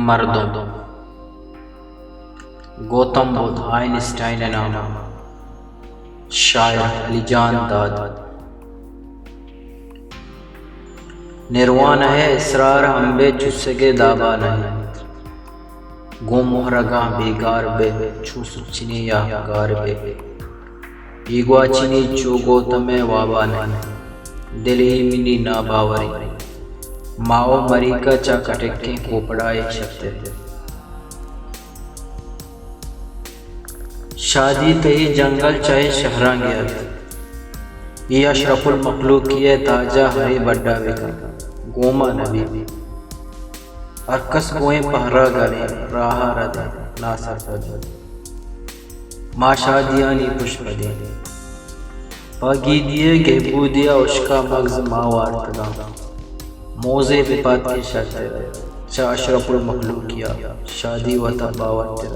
مردم، گوتم بدھ آئنسٹائن ءِ نام ءَ، شاعر علی جان داد۔ نروانہ ءِ اسرار امبے چوسگ ءِ دابا نہ انت۔ گوں مہرگاں بیگار بہ، چو سچنی یا گار بہ۔ اے گواچنی چو گوتم ءِ وابا نہ انت۔ دل ایمنی ناباوری۔ ماہ ءُ مریکہ چہ کٹکیں کوپڑا ءَ شتر۔ شادی تئی جنگل چہ اے شہراں گیت۔ اے اشرف المخلوقی ءِ تاج ءَ ہرے بڈا بکن، گوما نہ بی۔ ہر کس گوں اے پہرا گریں، راہ ءَ ردیں، ناسرپدیں۔ ما شادیانی پشپدیں۔ پہ گیدی ءِ گہبودی ءَ ہشکا مگز ما وارتگاں۔ موزے بہ پاد کہ شتر، چہ اشرف المخلوقی ءَ شادی وتا باورتر۔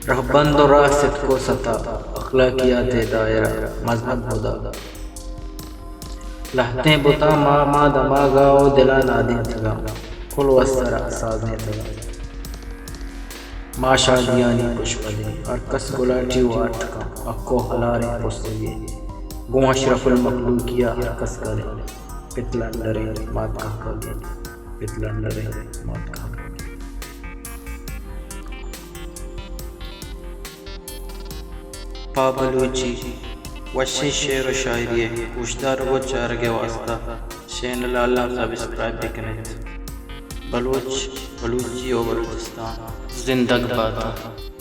رہبند ءُ راہ ستک ءُ ستا، اخلاقیات ءِ دائرہ مزن بودا۔ لہتیں بتاں ما، ما دماغا ءُ دلا نادینتگاں، کل وسترا سازینتگاں۔ ما شادیانی پشپدیں، ہر کس گلاٹی وارت کن، حق ءُ حلالیں پستگے۔ گوں اشرف المخلوقی ءَ ہر کس گلیں، پت لنڈریں، مات کہکگیں، پت لنڈریں، مات کہکگیں۔ پہ بلوچی وشیں شعر ءُ شاعری ءِ گوشدارگ ءُ چارگ ءِ واستہ چینل ءَ الم سبسکرائب بکن ات۔ بلوچ، بلوچی ءُ بلوچستان زندگ بات۔